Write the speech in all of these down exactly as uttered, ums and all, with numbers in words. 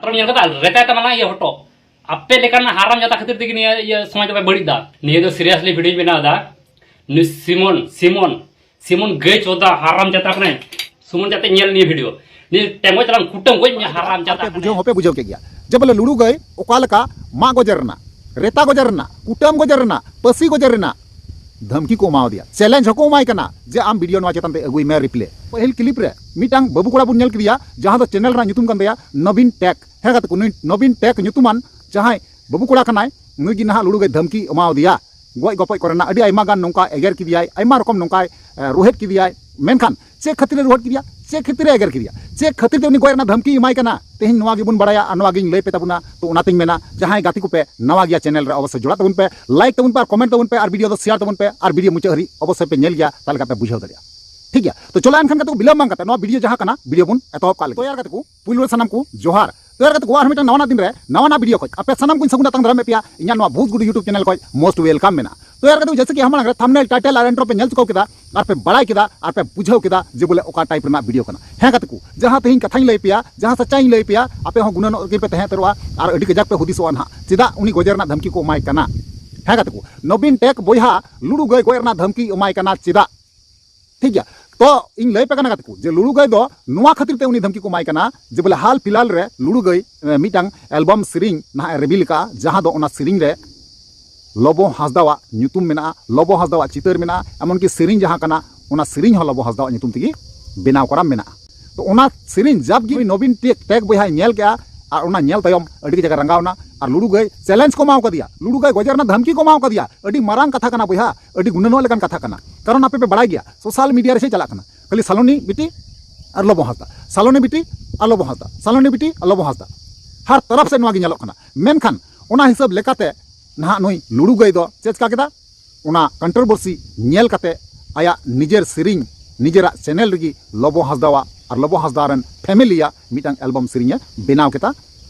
ᱟᱨᱚᱢ ᱧᱮᱞ ᱠᱟᱫᱟ? ᱨᱮᱛᱟᱭ ᱛᱟᱢᱟ ᱱᱟ ᱤᱭᱟᱹ ᱦᱚᱴᱚᱜ᱾ ᱟᱯᱮ ᱞᱮᱠᱟᱱ ᱦᱟᱨᱟᱢ ᱡᱟᱫᱟ ᱠᱷᱟᱹᱛᱤᱨ ᱛᱮᱜᱮ ᱱᱤᱭᱟᱹ ᱤᱭᱟᱹ ᱥᱚᱢᱟᱡᱽ ᱫᱚᱯᱮ ᱵᱟᱹᱲᱤᱡ ᱫᱟ᱾ ᱱᱤᱭᱟᱹ ᱫᱚ seriously video ᱵᱮᱱᱟᱣ ᱫᱟ᱾ ᱱᱩᱭ ᱥᱤᱢᱚᱱ, ᱥᱤᱢᱚᱱ, ᱥᱤᱢᱚᱱ ᱜᱟᱹᱭ ᱪᱳᱫᱟ ᱦᱟᱨᱟᱢ ᱡᱟᱫᱟ ᱠᱟᱱᱟᱭ᱾ ᱥᱤᱢᱚᱱ ᱡᱟᱛᱮ ᱧᱮᱞ ᱱᱤᱭᱟᱹ video᱾ ᱱᱤᱭᱟᱹ ᱴᱮᱸᱜᱚᱡ ᱛᱟᱞᱟᱝ ᱠᱩᱴᱟᱹᱢ ᱜᱚᱡ ᱢᱮ ᱦᱟᱨᱟᱢ ᱡᱟᱫᱟ ᱟᱯᱮ ᱵᱩᱡᱷᱟᱹᱣ ᱠᱟᱱᱟᱭ᱾ ᱦᱚᱸᱯᱮ ᱵᱩᱡᱷᱟᱹᱣ ᱠᱮᱫ ᱜᱮᱭᱟ ᱡᱮ ᱵᱚᱞᱮ ᱞᱩᱲᱩ ᱜᱟᱹᱭ ᱚᱠᱟ ᱞᱮᱠᱟ ᱢᱟᱜ ᱜᱚᱡᱮ ᱨᱮᱱᱟᱜ, ᱨᱮᱛᱟ ᱜᱚᱡᱮ ᱨᱮᱱᱟᱜ, ᱠᱩᱴᱟᱹᱢ ᱜᱚᱡᱮ ᱨᱮᱱᱟᱜ, ᱯᱟᱹᱥᱤ ᱜᱚᱡᱮ ᱨᱮᱱᱟᱜ ᱫᱷᱟᱢᱠᱤ ᱠᱚ ᱮᱢᱟᱣ ᱫᱮᱭᱟ, challenge ᱦᱚᱸᱠᱚ ᱮᱢᱟᱭ ᱠᱟᱱᱟ ᱡᱮ ᱟᱢ video ᱱᱚᱣᱟ ᱪᱮᱛᱟᱱ ᱛᱮ ᱟᱹᱜᱩᱭ ᱢᱮ replay᱾ ᱯᱟᱹᱦᱤᱞ clip ᱨᱮ ᱢᱤᱫᱴᱟᱝ ᱵᱟᱹᱵᱩ ᱠᱚᱲᱟ ᱵᱚᱱ ᱧᱮᱞ ᱠᱮᱫᱮᱭᱟ, ᱡᱟᱦᱟᱸ ᱫᱚ channel ᱨᱮᱱᱟᱜ ᱧᱩᱛᱩᱢ ᱠᱟᱱ ᱛᱟᱭᱟ ᱱᱚᱵᱤᱱ ᱴᱮᱠ᱾ ᱦᱮᱸ ᱜᱟᱛᱮ ᱠᱚ, ᱱᱩᱭ ᱱᱚᱵᱤᱱ ᱴᱮᱠ ᱧᱩᱛᱩᱢᱟᱱ ᱡᱟᱦᱟᱸᱭ ᱵᱟᱹᱵᱩ ᱠᱚᱲᱟ ᱠᱟᱱᱟᱭ, ᱱᱩᱭ ᱜᱮ ᱱᱟᱦᱟᱜ ᱞᱩᱲᱩ ᱜᱟᱹᱭ ᱫᱷᱟᱢᱠᱤ ᱮᱢᱟᱣ ᱫᱮᱭᱟ ᱜᱚᱡ ᱜᱚᱯᱚᱡ ᱠᱚᱨᱮᱱᱟᱜ᱾ ᱟᱹᱰᱤ ᱟᱭᱢᱟ ᱜᱟᱱ ᱱᱚᱝᱠᱟ ᱮᱜᱮᱨ ᱠᱮᱫᱮᱭᱟᱭ, ᱟᱭᱢᱟ ᱨᱚᱠᱚᱢ ᱱᱚᱝᱠᱟᱭ, ᱮ, ᱨᱳᱦᱮᱫ ᱠᱮᱫᱮᱭᱟᱭ᱾ ᱢᱮᱱᱠᱷᱟᱱ ᱪᱮᱫ ᱠᱷᱟᱹᱛᱤᱨ ᱮ ᱨᱳᱦᱮᱫ ᱠᱮᱫᱮᱭᱟ, ᱪᱮᱫ ᱠᱷᱟᱹᱛᱤᱨ ᱮ ᱮᱜᱮᱨ ᱠᱮᱫᱮᱭᱟ, ᱪᱮᱫ ᱠᱷᱟᱹᱛᱤᱨ ᱛᱮ ᱩᱱᱤ ᱜᱚᱡ ᱨᱮᱱᱟᱜ ᱫᱷᱟᱢᱠᱤ ᱮᱢᱟᱭ ᱠᱟᱱᱟ, ᱛᱮᱦᱮᱧ ᱱᱚᱣᱟ ᱜᱮᱵᱚᱱ ᱵᱟᱲᱟᱭᱟ ᱟᱨ ᱱᱚᱣᱟ ᱜᱤᱧ ᱞᱟᱹᱭ ᱯᱮ ᱛᱟᱵᱚᱱᱟ᱾ ᱛᱚ ᱚᱱᱟᱛᱤᱧ ᱢᱮᱱᱟ, ᱡᱟᱦᱟᱸᱭ ᱜᱟᱛᱮ ᱠᱚᱯᱮ ᱱᱟᱣᱟ ᱜᱮᱭᱟ channel ᱨᱮ, ᱚᱵᱚᱥᱥᱳᱭ ᱡᱚᱲᱟᱜ ᱛᱟᱵᱚᱱ ᱯᱮ, like ᱛᱟᱵᱚᱱ ᱯᱮ ᱟᱨ comment ᱛᱟᱵᱚᱱ ᱯᱮ ᱟᱨ video ᱫᱚ share ᱛᱟᱵᱚᱱ ᱯᱮ ᱟᱨ video ᱢᱩᱪᱟᱹᱫ ᱦᱟᱹᱨᱤᱡ ᱚᱵᱚᱥᱥᱳᱭ ᱯᱮ ᱧᱮᱞ ᱜᱮᱭᱟ, ᱛᱟᱦᱚᱞᱮ ᱠᱷᱟᱱ ᱯᱮ ᱵᱩᱡᱷᱟᱹᱣ ᱫᱟᱲᱮᱭᱟᱜᱼᱟ᱾ ᱴᱷᱤᱠ ᱜᱮᱭᱟ, ᱛᱚ ᱪᱚᱞᱚ ᱮᱱᱠᱷᱟᱱ ᱜᱟᱛᱮ ᱠᱚ, ᱵᱤᱞᱚᱢ ᱵᱟᱝ ᱠᱟᱛᱮ ᱱᱚᱣᱟ video ᱡᱟᱦᱟᱸ ᱠᱟᱱᱟ video ᱵᱚᱱ ᱮᱛᱚᱦᱚᱵ ᱠᱟᱜ ᱞᱮᱜᱮ᱾ ᱛᱚ ᱭᱟᱨ ᱜᱟᱛᱮ ᱠᱚ, ᱯᱩᱭᱞᱩ ᱨᱮ ᱥᱟᱱᱟᱢ ᱠᱚ ᱡᱚᱦᱟᱨ᱾ ᱛᱚ ᱭᱟᱨ ᱜᱟᱛᱮ ᱠᱚ, ᱟᱨ ᱢᱤᱫᱴᱟᱝ ᱱᱟᱣᱟᱱᱟᱜ ᱫᱤᱱ ᱨᱮ ᱱᱟᱣᱟᱱᱟᱜ video ᱠᱷᱚᱡ ᱟᱯᱮ ᱥᱟᱱᱟᱢ ᱠᱚᱧ ᱥᱟᱹᱜᱩᱱ ᱟᱛᱟᱝ ᱫᱟᱨᱟᱢᱮᱫ ᱯᱮᱭᱟ ᱤᱧᱟᱹᱜ ᱱᱚᱣᱟ ᱵᱷᱩᱛ ᱜᱩᱰᱩ YouTube channel ᱠᱷᱚᱡ most welcome ᱢᱮᱱᱟᱜᱼᱟ᱾ ᱛᱚ ᱭᱟᱨ ᱜᱟᱛᱮ ᱠᱚ, ᱡᱮᱭᱥᱮ ᱠᱤ ᱦᱟᱢᱟᱲᱟᱝ ᱨᱮ thumbnail, title ᱟᱨ intro ᱯᱮ ᱧᱮᱞ ᱪᱩᱠᱟᱹᱣ ᱠᱮᱫᱟ ᱟᱨ ᱯᱮ ᱵᱟᱲᱟᱭ ᱠᱮᱫᱟ ᱟᱨ ᱯᱮ ᱵᱩᱡᱷᱟᱹᱣ ᱠᱮᱫᱟ ᱡᱮ ᱵᱚᱞᱮ ᱚᱠᱟ type ᱨᱮᱱᱟᱜ video ᱠᱟᱱᱟ᱾ ᱦᱮᱸ ᱜᱟᱛᱮ ᱠᱚ, ᱡᱟᱦᱟᱸ ᱛᱮᱦᱮᱧ ᱠᱟᱛᱷᱟᱧ ᱞᱟᱹᱭ ᱯᱮᱭᱟ, ᱡᱟᱦᱟᱸ ᱥᱟᱪᱟᱧ ᱞᱟᱹᱭ ᱯᱮᱭᱟ, ᱟᱯᱮ ᱦᱚᱸ ᱜᱩᱱᱟᱹᱱᱚᱜ ᱨᱮᱜᱮ ᱯᱮ ᱛᱟᱦᱮᱸ ᱩᱛᱟᱹᱨᱚᱜᱼᱟ ᱟᱨ ᱟᱹᱰᱤ ᱠᱟᱡᱟᱠ ᱯᱮ ᱦᱩᱫᱤᱥᱚᱜᱼᱟ ᱱᱟᱦᱟᱜ, ᱪᱮᱫᱟᱜ ᱩᱱᱤ ᱜᱚᱡᱮ ᱨᱮᱱᱟᱜ ᱫᱷᱟᱢᱠᱤ ᱠᱚ ᱮᱢᱟᱭ ᱠᱟᱱᱟ᱾ ᱦᱮᱸ ᱜᱟᱛᱮ ᱠᱚ, ᱱᱚᱵᱤᱱ ᱴᱮᱠ ᱵᱚᱭᱦᱟ ᱞᱩᱲᱩ ᱜᱟᱹᱭ ᱜᱚᱡ ᱨᱮᱱᱟᱜ ᱫᱷᱟᱢᱠᱤ ᱮᱢᱟᱭ ᱠᱟᱱᱟ ᱪᱮᱫᱟᱜ? ᱴᱷᱤᱠ ᱜᱮᱭᱟ, ᱛᱚ ᱤᱧ ᱞᱟᱹᱭ ᱯᱮ ᱠᱟᱱᱟ ᱜᱟᱛᱮ ᱠᱚ, ᱡᱮ ᱞᱩᱲᱩ ᱜᱟᱹᱭ ᱫᱚ ᱱᱚᱣᱟ ᱠᱷᱟᱹᱛᱤᱨ ᱛᱮ ᱩᱱᱤ ᱫᱷᱟᱢᱠᱤ ᱠᱚ ᱮᱢᱟᱭ ᱠᱟᱱᱟ ᱡᱮ ᱵᱚᱞᱮ ᱦᱟᱞ ᱯᱷᱤᱞᱦᱟᱞ ᱨᱮ ᱞᱩᱲᱩ ᱜᱟᱹᱭ, ᱮ, ᱢᱤᱫᱴᱟᱝ album ᱥᱮᱨᱮᱧ ᱱᱟᱦᱟᱜ ᱮ reveal ᱟᱠᱟᱫᱼᱟ, ᱡᱟᱦᱟᱸ ᱫᱚ ᱚᱱᱟ ᱥᱮᱨᱮᱧ ᱨᱮ ᱞᱚᱵᱚ ᱦᱟᱸᱥᱫᱟᱣᱟᱜ ᱧᱩᱛᱩᱢ ᱢᱮᱱᱟᱜᱼᱟ, ᱞᱚᱵᱚ ᱦᱟᱸᱥᱫᱟᱣᱟᱜ ᱪᱤᱛᱟᱹᱨ ᱢᱮᱱᱟᱜᱼᱟ, ᱮᱢᱚᱱᱠᱤ ᱥᱮᱨᱮᱧ ᱡᱟᱦᱟᱸ ᱠᱟᱱᱟ ᱚᱱᱟ ᱥᱮᱨᱮᱧ ᱦᱚᱸ ᱞᱚᱵᱚ ᱦᱟᱸᱥᱫᱟᱣᱟᱜ ᱧᱩᱛᱩᱢ ᱛᱮᱜᱮ ᱵᱮᱱᱟᱣ ᱠᱚᱨᱟ ᱢᱮᱱᱟᱜᱼᱟ᱾ ᱛᱚ ᱚᱱᱟ ᱥᱮᱨᱮᱧ ᱡᱟᱵ ᱜᱮ ᱱᱚᱵᱤᱱ ᱴᱮᱠ, ᱴᱮᱠ ᱵᱚᱭᱦᱟᱭ ᱧᱮᱞ ᱠᱮᱜᱼᱟ ᱟᱨ ᱚᱱᱟ ᱧᱮᱞ ᱛᱟᱭᱚᱢ ᱟᱹᱰᱤ ᱠᱟᱡᱟᱠ ᱮ ᱨᱟᱸᱜᱟᱣ ᱮᱱᱟ ᱟᱨ ᱞᱩᱲᱩ ᱜᱟᱹᱭ challenge ᱠᱚ ᱮᱢᱟᱣ ᱠᱟᱫᱮᱭᱟ, ᱞᱩᱲᱩ ᱜᱟᱹᱭ ᱜᱚᱡᱮ ᱨᱮᱱᱟᱜ ᱫᱷᱟᱢᱠᱤ ᱠᱚ ᱮᱢᱟᱣ ᱠᱟᱫᱮᱭᱟ᱾ ᱟᱹᱰᱤ ᱢᱟᱨᱟᱝ ᱠᱟᱛᱷᱟ ᱠᱟᱱᱟ ᱵᱚᱭᱦᱟ, ᱟᱹᱰᱤ ᱜᱩᱱᱟᱹᱱᱚᱜ ᱞᱮᱠᱟᱱ ᱠᱟᱛᱷᱟ ᱠᱟᱱᱟ᱾ ᱠᱟᱨᱚᱱ ᱟᱯᱮ ᱯᱮ ᱵᱟᱲᱟᱭ ᱜᱮᱭᱟ social media ᱨᱮ ᱪᱮᱫ ᱪᱟᱞᱟᱜ ᱠᱟᱱᱟ, ᱠᱷᱟᱹᱞᱤ ᱥᱟᱞᱚᱱᱤ ᱵᱤᱴᱤ ᱟᱨ ᱞᱚᱵᱚ ᱦᱟᱸᱥᱫᱟ, ᱥᱟᱞᱚᱱᱤ ᱵᱤᱴᱤ ᱟᱨ ᱞᱚᱵᱚ ᱦᱟᱸᱥᱫᱟ, ᱥᱟᱞᱚᱱᱤ ᱵᱤᱴᱤ ᱟᱨ ᱞᱚᱵᱚ ᱦᱟᱸᱥᱫᱟ, ᱦᱟᱨ ᱛᱚᱨᱚᱯ ᱥᱮᱫ ᱱᱚᱣᱟ ᱜᱮ ᱧᱮᱞᱚᱜ ᱠᱟᱱᱟ᱾ ᱢᱮᱱᱠᱷᱟᱱ ᱚᱱᱟ ᱦᱤᱥᱟᱹᱵ ᱞᱮᱠᱟᱛᱮ ᱱᱟᱦᱟᱜ ᱱᱩᱭ ᱞᱩᱲᱩ ᱜᱟᱹᱭ ᱫᱚ ᱪᱮᱫ ᱪᱤᱠᱟ ᱠᱮᱫᱟ? ᱚᱱᱟ controversy ᱧᱮᱞ ᱠᱟᱛᱮ ᱟᱭᱟᱜ ᱱᱤᱡᱮᱨ ᱥᱮᱨᱮᱧ, ᱱᱤᱡᱮᱨᱟᱜ channel ᱨᱮᱜᱮ ᱞᱚᱵᱚ ᱦᱟᱸᱥᱫᱟᱣᱟᱜ ᱟᱨ ᱞᱚᱵᱚ ᱦᱟᱸᱥᱫᱟ ᱨᱮᱱ family ᱭᱟᱜ ᱢᱤᱫᱴᱟᱝ album ᱥᱮᱨᱮᱧ ᱮ ᱵᱮᱱᱟᱣ ᱠᱮᱫᱟ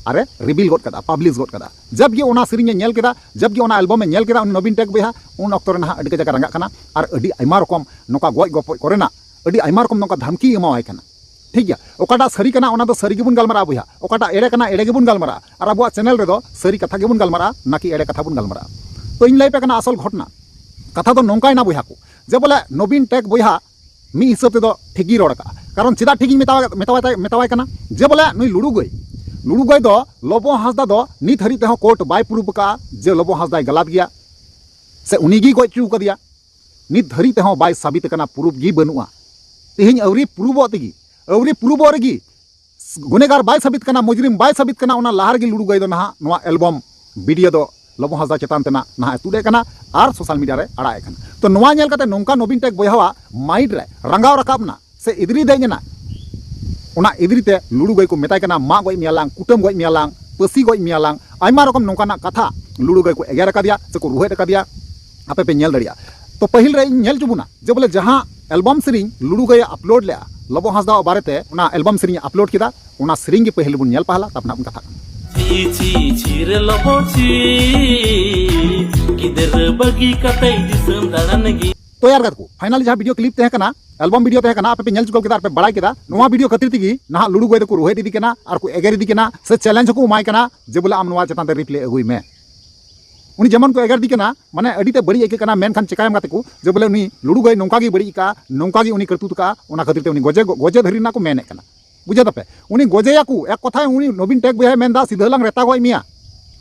ᱟᱨ ᱮ reveal ᱜᱚᱫ ᱠᱟᱫᱟ, publish ᱜᱚᱫ ᱠᱟᱫᱟ᱾ ᱡᱟᱵ ᱜᱮ ᱚᱱᱟ ᱥᱮᱨᱮᱧ ᱮ ᱧᱮᱞ ᱠᱮᱫᱟ, ᱡᱟᱵ ᱜᱮ ᱚᱱᱟ album ᱮ ᱧᱮᱞ ᱠᱮᱫᱟ ᱩᱱᱤ ᱱᱚᱵᱤᱱ ᱴᱮᱠ ᱵᱚᱭᱦᱟ, ᱩᱱ ᱚᱠᱛᱚ ᱨᱮ ᱱᱟᱦᱟᱜ ᱟᱹᱰᱤ ᱠᱟᱡᱟᱠ ᱮ ᱨᱟᱸᱜᱟᱜ ᱠᱟᱱᱟ ᱟᱨ ᱟᱹᱰᱤ ᱟᱭᱢᱟ ᱨᱚᱠᱚᱢ ᱱᱚᱝᱠᱟ ᱜᱚᱡ ᱜᱚᱯᱚᱡ ᱠᱚᱨᱮᱱᱟᱜ ᱟᱹᱰᱤ ᱟᱭᱢᱟ ᱨᱚᱠᱚᱢ ᱱᱚᱝᱠᱟ ᱫᱷᱟᱢᱠᱤ ᱮᱢᱟᱣᱟᱭ ᱠᱟᱱᱟ᱾ ᱴᱷᱤᱠ ᱜᱮᱭᱟ, ᱚᱠᱟᱴᱟᱜ ᱥᱟᱹᱨᱤ ᱠᱟᱱᱟ ᱚᱱᱟ ᱫᱚ ᱥᱟᱹᱨᱤ ᱜᱮᱵᱚᱱ ᱜᱟᱞᱢᱟᱨᱟᱜᱼᱟ ᱵᱚᱭᱦᱟ, ᱚᱠᱟᱴᱟᱜ ᱮᱲᱮ ᱠᱟᱱᱟ ᱮᱲᱮ ᱜᱮᱵᱚᱱ ᱜᱟᱞᱢᱟᱨᱟᱜᱼᱟ᱾ ᱟᱨ ᱟᱵᱚᱣᱟᱜ ᱪᱮᱱᱮᱞ ᱨᱮᱫᱚ ᱥᱟᱹᱨᱤ ᱠᱟᱛᱷᱟ ᱜᱮᱵᱚᱱ ᱜᱟᱞᱢᱟᱨᱟᱜᱼᱟ, ᱱᱟᱠᱤ ᱮᱲᱮ ᱠᱟᱛᱷᱟ ᱵᱚᱱ ᱜᱟᱞᱢᱟᱨᱟᱜᱼᱟ᱾ ᱛᱚ ᱤᱧ ᱞᱟᱹᱭ ᱟᱯᱮ ᱠᱟᱱᱟ ᱟᱥᱚᱞ ᱜᱷᱚᱴᱱᱟ, ᱠᱟᱛᱷᱟ ᱫᱚ ᱱᱚᱝᱠᱟᱭᱮᱱᱟ ᱵᱚᱭᱦᱟ ᱠᱚ, ᱡᱮ ᱵᱚᱞᱮ ᱱᱚᱵᱤᱱ ᱴᱮᱠ ᱵᱚᱭᱦᱟ ᱢᱤᱫ ᱦᱤᱥᱟᱹᱵ ᱛᱮᱫᱚ ᱴᱷᱤᱠ ᱜᱮᱭ ᱨᱚᱲ ᱠᱟᱜᱼᱟ᱾ ᱠᱟᱨᱚᱱ ᱪᱮᱫᱟᱜ ᱴᱷᱤᱠ ᱤᱧ ᱢᱮᱛᱟᱣᱟᱭ, ᱢᱮᱛᱟᱣᱟᱭ ᱛᱟᱭ-, ᱢᱮᱛᱟᱣᱟᱭ ᱠᱟᱱᱟ? ᱡᱮ ᱵᱚᱞᱮ ᱱᱩᱭ ᱞᱩᱲᱩ ᱜᱟᱹᱭ, ᱞᱩᱲᱩ ᱜᱟᱹᱭ ᱫᱚ ᱞᱚᱵᱚ ᱦᱟᱸᱥᱫᱟ ᱫᱚ ᱱᱤᱛ ᱦᱟᱹᱨᱤᱡ ᱛᱮᱦᱚᱸ ᱠᱳᱨᱴ ᱵᱟᱭ ᱯᱨᱩᱵᱷ ᱟᱠᱟᱫᱼᱟ ᱡᱮ ᱞᱚᱵᱚ ᱦᱟᱸᱥᱫᱟᱭ ᱜᱟᱞᱟᱛ ᱜᱮᱭᱟ ᱥᱮ ᱩᱱᱤ ᱜᱮᱭ ᱜᱚᱡ ᱦᱚᱪᱚ ᱟᱠᱟᱫᱮᱭᱟ᱾ ᱱᱤᱛ ᱫᱷᱟᱹᱨᱤᱡ ᱛᱮᱦᱚᱸ ᱵᱟᱭ ᱥᱟᱵᱤᱛ ᱟᱠᱟᱱᱟ, ᱯᱨᱩᱯᱷ ᱜᱮ ᱵᱟᱹᱱᱩᱜᱼᱟ᱾ ᱛᱮᱦᱮᱧ ᱟᱹᱣᱨᱤ ᱯᱨᱩᱵᱷᱚᱜ ᱛᱮᱜᱮ, ᱟᱹᱣᱨᱤ ᱯᱨᱩᱵᱷᱚᱜ ᱨᱮᱜᱮ ᱜᱩᱱᱮᱜᱟᱨ ᱵᱟᱭ ᱥᱟᱵᱤᱛ ᱠᱟᱱᱟ, ᱢᱩᱡᱽᱨᱤᱢ ᱵᱟᱭ ᱥᱟᱵᱤᱛ ᱠᱟᱱᱟ, ᱚᱱᱟ ᱞᱟᱦᱟ ᱨᱮᱜᱮ ᱞᱩᱲᱩ ᱜᱟᱹᱭ ᱫᱚ ᱱᱟᱦᱟᱜ ᱱᱚᱣᱟ ᱮᱞᱵᱚᱢ ᱵᱷᱤᱰᱤᱭᱳ ᱫᱚ ᱞᱚᱵᱚ ᱦᱟᱸᱥᱫᱟ ᱪᱮᱛᱟᱱ ᱛᱮ ᱱᱟᱦᱟᱜ ᱱᱟᱦᱟᱜ ᱮ ᱛᱩᱫ ᱮᱫ ᱠᱟᱱᱟ ᱟᱨ ᱥᱳᱥᱟᱞ ᱢᱤᱰᱤᱭᱟ ᱨᱮ ᱟᱲᱟᱜ ᱮᱫ ᱠᱟᱱᱟ᱾ ᱛᱚ ᱱᱚᱣᱟ ᱧᱮᱞ ᱠᱟᱛᱮ ᱱᱚᱝᱠᱟ ᱱᱚᱵᱤᱱ ᱴᱮᱠ ᱵᱚᱭᱦᱟᱣᱟᱜ ᱢᱟᱭᱤᱱᱰ ᱨᱮ ᱨᱟᱸᱜᱟᱣ ᱨᱟᱠᱟᱵ ᱮᱱᱟ ᱥᱮ ᱮᱫᱽᱨᱤ ᱫᱮᱡ ᱮᱱᱟ, ᱚᱱᱟ ᱮᱫᱽᱨᱤ ᱛᱮ ᱞᱩᱲᱩ ᱜᱟᱹᱭ ᱠᱚ ᱢᱮᱛᱟᱭ ᱠᱟᱱᱟ, "ᱢᱟᱜ ᱜᱚᱡ ᱢᱮᱭᱟ ᱞᱟᱝ, ᱠᱩᱴᱟᱹᱢ ᱜᱚᱡ ᱢᱮᱭᱟ ᱞᱟᱝ, ᱯᱟᱹᱥᱤ ᱜᱚᱡ ᱢᱮᱭᱟ ᱞᱟᱝ", ᱟᱭᱢᱟ ᱨᱚᱠᱚᱢ ᱱᱚᱝᱠᱟᱱᱟᱜ ᱠᱟᱛᱷᱟ ᱞᱩᱲᱩ ᱜᱟᱹᱭ ᱠᱚ ᱮᱜᱮᱨ ᱟᱠᱟᱫᱮᱭᱟ ᱥᱮᱠᱚ ᱨᱩᱦᱮᱫ ᱟᱠᱟᱫᱮᱭᱟ᱾ ᱟᱯᱮ ᱯᱮ ᱧᱮᱞ ᱫᱟᱲᱮᱭᱟᱜᱼᱟ᱾ ᱛᱚ ᱯᱟᱹᱦᱤᱞ ᱨᱮ ᱤᱧ ᱧᱮᱞ ᱦᱚᱪᱚ ᱵᱚᱱᱟ ᱡᱮ ᱵᱚᱞᱮ ᱡᱟᱦᱟᱸ ᱮᱞᱵᱚᱢ ᱥᱮᱨᱮᱧ ᱞᱩᱲᱩ ᱜᱟᱹᱭ ᱮ ᱟᱯᱞᱳᱰ ᱞᱮᱜᱼᱟ ᱞᱚᱵᱚ ᱦᱟᱸᱥᱫᱟᱣᱟᱜ ᱵᱟᱨᱮᱛᱮ, ᱚᱱᱟ ᱮᱞᱵᱚᱢ ᱥᱮᱨᱮᱧ ᱮ ᱟᱯᱞᱳᱰ ᱠᱮᱫᱟ, ᱚᱱᱟ ᱥᱮᱨᱮᱧ ᱜᱮ ᱯᱟᱹᱦᱤᱞ ᱵᱚᱱ ᱧᱮᱞ ᱯᱟᱦᱞᱟ, ᱛᱟᱨᱯᱚᱨ ᱱᱟᱜ ᱵᱚᱱ ᱠᱟᱛᱷᱟᱜ ᱠᱟᱱᱟ᱾ ᱪᱤ ᱪᱤ ᱪᱤ ᱨᱮ ᱞᱚᱵᱚ ᱪᱤ, ᱜᱤᱫᱽᱨᱟᱹ ᱵᱟᱹᱜᱤ ᱠᱟᱛᱮ ᱫᱤᱥᱚᱢ ᱫᱟᱬᱟᱱ ᱜᱮ᱾ ᱛᱚ ᱭᱟᱨ ᱜᱟᱛᱮ ᱠᱚ, ᱯᱷᱟᱭᱱᱟᱞ ᱡᱟᱦᱟᱸ ᱵᱷᱤᱰᱤᱭᱳ ᱠᱞᱤᱯ ᱛᱟᱦᱮᱸ ᱠᱟᱱᱟ, ᱮᱞᱵᱚᱢ ᱵᱷᱤᱰᱤᱭᱳ ᱛᱟᱦᱮᱸ ᱠᱟᱱᱟ, ᱟᱯᱮ ᱯᱮ ᱧᱮᱞ ᱪᱩᱠᱟᱹᱣ ᱠᱮᱫᱟ ᱟᱨ ᱯᱮ ᱵᱟᱲᱟᱭ ᱠᱮᱫᱟ᱾ ᱱᱚᱣᱟ ᱵᱷᱤᱰᱤᱭᱳ ᱠᱷᱟᱹᱛᱤᱨ ᱛᱮᱜᱮ ᱱᱟᱦᱟᱜ ᱞᱩᱲᱩ ᱜᱟᱹᱭ ᱫᱚᱠᱚ ᱨᱩᱦᱮᱫ ᱤᱫᱤ ᱠᱟᱱᱟ ᱟᱨ ᱠᱚ ᱮᱜᱮᱨ ᱤᱫᱤ ᱠᱟᱱᱟ ᱥᱮ ᱪᱮᱞᱮᱧᱡᱽ ᱦᱚᱸᱠᱚ ᱮᱢᱟᱭ ᱠᱟᱱᱟ ᱡᱮ ᱵᱚᱞᱮ ᱟᱢ ᱱᱚᱣᱟ ᱪᱮᱛᱟᱱ ᱛᱮ ᱨᱤᱯᱞᱟᱭ ᱟᱹᱜᱩᱭ ᱢᱮ᱾ ᱩᱱᱤ ᱡᱮᱢᱚᱱ ᱠᱚ ᱮᱜᱮᱨ ᱤᱫᱤ ᱠᱟᱱᱟ, ᱢᱟᱱᱮ ᱟᱹᱰᱤ ᱛᱮ ᱵᱟᱹᱲᱤᱡ ᱟᱹᱭᱠᱟᱹᱜ ᱠᱟᱱᱟ, ᱢᱮᱱᱠᱷᱟᱱ ᱪᱮᱠᱟᱭᱟᱢ ᱜᱟᱛᱮ ᱠᱚ, ᱡᱮ ᱵᱚᱞᱮ ᱩᱱᱤ ᱞᱩᱲᱩ ᱜᱟᱹᱭ ᱱᱚᱝᱠᱟ ᱜᱮ ᱵᱟᱹᱲᱤᱡ ᱟᱠᱟᱜᱼᱟ, ᱱᱚᱝᱠᱟ ᱜᱮ ᱩᱱᱤ ᱠᱟᱹᱨᱛᱩᱛ ᱟᱠᱟᱜᱼᱟ, ᱚᱱᱟ ᱠᱷᱟᱹᱛᱤᱨ ᱛᱮ ᱩᱱᱤ ᱜᱚᱡᱮ, ᱜᱚᱡᱮ ᱫᱷᱟᱹᱨᱤ ᱨᱮᱱᱟᱜ ᱠᱚ ᱢᱮᱱᱮᱫ ᱠᱟᱱᱟ᱾ ᱵᱩᱡᱷᱟᱹᱣ ᱫᱟᱯᱮ? ᱩᱱᱤ ᱜᱚᱡᱮᱭᱟᱠᱚ, ᱮᱠ ᱠᱚᱛᱷᱟᱭ ᱩᱱᱤ ᱱᱚᱵᱤᱱ ᱴᱮᱠ ᱵᱚᱭᱦᱟᱭ ᱢᱮᱱᱫᱟ, "ᱥᱤᱫᱷᱟᱹ ᱞᱟᱝ ᱨᱮᱛᱟ ᱜᱚᱡ ᱢᱮᱭᱟ,